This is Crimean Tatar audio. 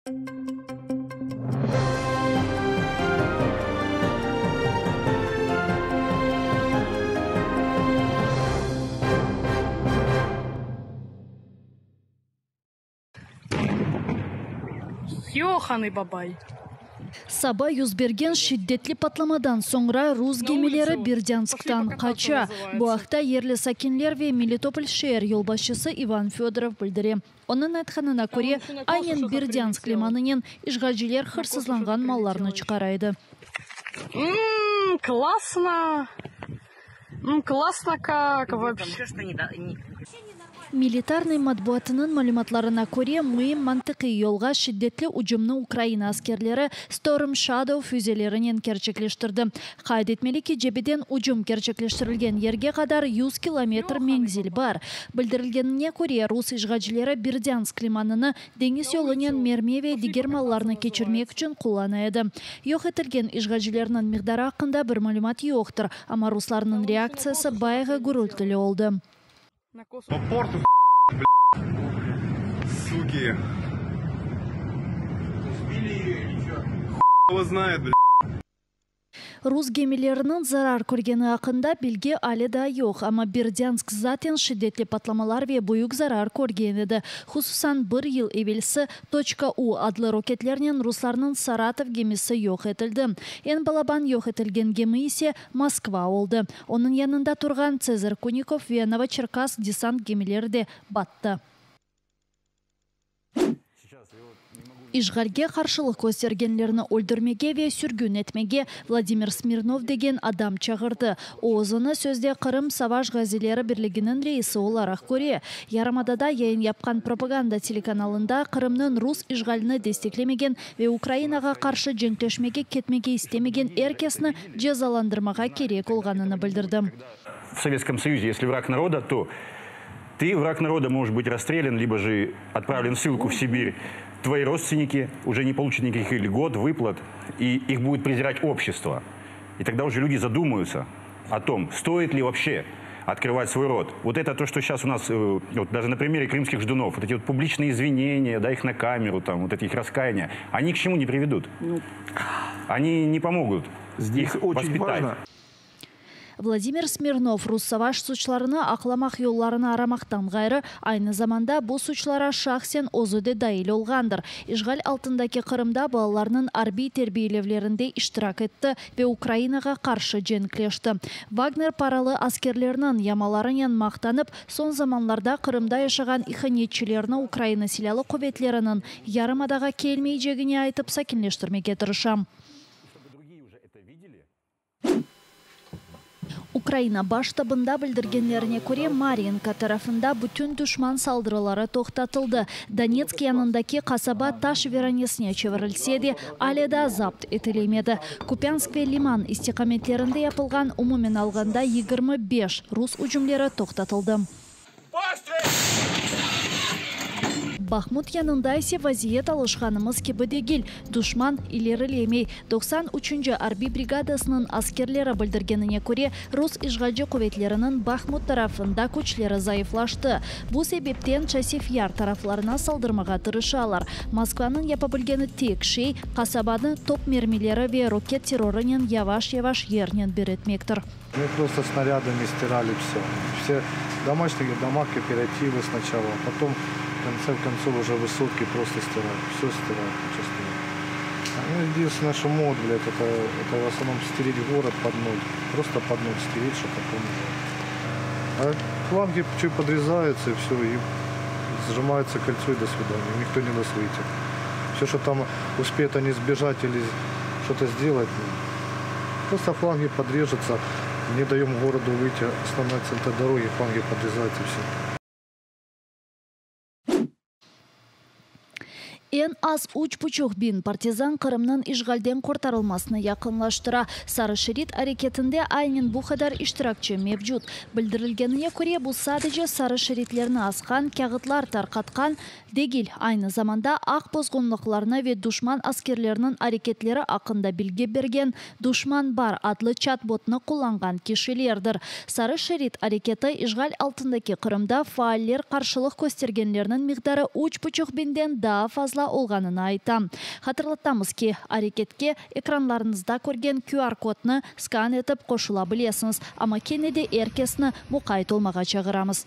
Yohanıy babay! Saba yüz bergen şiddetli patlamadan soñra rus gemileri Berdânsktan qaça. Bu aqta yerli sakinler ve Melitopol şeer yolbaşçısı İvan Födorov bildire. Onıñ aytqanına köre, aynen Berdânsk limanınen işğalciler hırsızlanğan mallarnı çıqara edi. Mmm, klassno! Mmm, klassno kak, voobşe! Militarnıy matbuatınıñ malümatlarına köre, müim mantıqiy yolğa şiddetli ücümni Ukraina askerleri Storm Shadow füzelerinen kerçekleştirdi. Qayd etmeli ki, cebeden ücüm kerçekleştirilgen yerge qadar yüz kilometr menzil bar. Bildirilgenine köre, rus işğalcileri Berdânsk limanını deñiz yolunen mermi ve diger mallarnı keçirmek içün qullana edi. Yoq etilgen işğalcilerniñ miqdarı aqqında bir malümat yoqtır, amma ruslarnıñ reaktsiyası bayağı gürültili oldı. Po portu Суки. Его знает, Rus gemileriniñ zarar körgeni aqqında bilgi ale daa yoq, amma Berdânsk zaten şiddetli patlamalar ve büyük zarar körgen edi. Hususan, bir yıl evelsi Toçka-U adlı roketlernen ruslarnıñ Saratov gemisi yoq etildi. Eñ balaban yoq etilgen gemi ise Moskva oldı. Onıñ yanında turğan Tsezar Kunikov ve Novoçerkassk desant gemileri de battı. İşğalge qarşılıq köstergenlerni öldürmege ve sürgün etmege Vladimir Smirnov degen adam çağırdı. O, özüni sözde Qırım savaş ğazileri birliginiñ reisi olaraq köre. Yarımadada yayın yapqan propaganda telekanalında Qırımnıñ rus işğalini desteklemegen ve Ukrainağa qarşı cenkleşmege ketmege istemegen er kesni cezalandırmağa kerek olğanını bildirdi. В Советском Союзе, если враг народа, то ты, враг народа, можешь быть расстрелян, либо же отправлен в ссылку в Сибирь. Твои родственники уже не получат никаких льгот, выплат, и их будет презирать общество. И тогда уже люди задумаются о том, стоит ли вообще открывать свой рот. Вот это то, что сейчас у нас, э, вот даже на примере крымских ждунов, вот эти вот публичные извинения, да, их на камеру, там, вот эти их раскаяния, они к чему не приведут. Ну, они не помогут Здесь их очень воспитать. важно Vladimir Smirnov rus savaş suçlarını aqlamaq yollarını aramaqtan ğayrı, aynı zamanda bu suçlara şahsen özü de dail olğandır. İşğal altındaki Qırımda balalarnıñ arbiy terbiyelevlerinde iştirak etti ve Ukrainağa qarşı cenkleşti. Vagner paralı askerleriniñ yamalarınen maqtanıp, soñ zamanlarda Qırımda yaşağan ihanetçilerni Ukraina Silâlı quvetleriniñ yarımadağa kelmeycegine aytıp sakinleştirmege tırışa. Ukraina Baş ştabında bildirgenlerine köre, Maryinka tarafında bütün duşman saldırıları toqtatıldı. Donetsk yanındaki qasaba taş viranesine çevirilse de, ale daa zapt etilemedi. Kupânsk ve Liman istiqametlerinde yapılğan umumen alğanda 25 rus ücümleri toqtatıldı. Bahmut yanında ise vaziyet alışqanımız kibi degil, duşman ilerilemey. 93-nci arbiy brigadasınıñ askerleri bildirgenine köre, rus işğalci quvetleriniñ Bahmut tarafında küçleri zayıflaştı. Bu sebepten Çasiv Yar taraflarına saldırmağa tırışalar. Moskvanıñ yapa bilgeni tek şey, qasabanı top mermileri ve roket terrorınen yavaş-yavaş yernen bir etmektir. Мы просто снарядами стирали все. Все домашние дома, кооперативы сначала, а потом, в конце концов, уже высотки просто стирали. Все стирали, честно. Ну, единственное, что могут, блядь, это, это в основном стереть город под ноль. Просто под ноль стереть, чтобы потом уже. А фланги чуть подрезаются, и все, и сжимается кольцо, и до свидания. Никто не даст выйти. Все, что там успеют они сбежать или что-то сделать, ну, просто фланги подрежутся, не даем городу выйти, основной центр дороги, фланги подрезаются, и все. Eñ az 3,5 biñ partizan Qırımnıñ işğalden qurtarılmasını yaqınlaştıra. Sarı şerit areketinde aynen bu qadar iştirakçi mevcut. Bildirilgenine köre, bu sadece sarı şeritlerni asqan, kâğıtlar tarqatqan degil, aynı zamanda aq bozğunlıqlarnı ve duşman askerleriniñ areketleri aqqında bilgi bergen Duşman bar adlı çat-botnı qullanğan kişilerdir. Sarı şerit areketi işğal altındaki Qırımda faaller qarşılıq köstergenlerniñ miqdarı 3,5 biñden daa fazla. fazla olğanını ayta. Hatırlatamız ki, areketke ekranlarıñızda körgen QR-kodnı skan etip qoşula bilesiñiz, amma kene de er kesni muqayt olmağa çağıramız.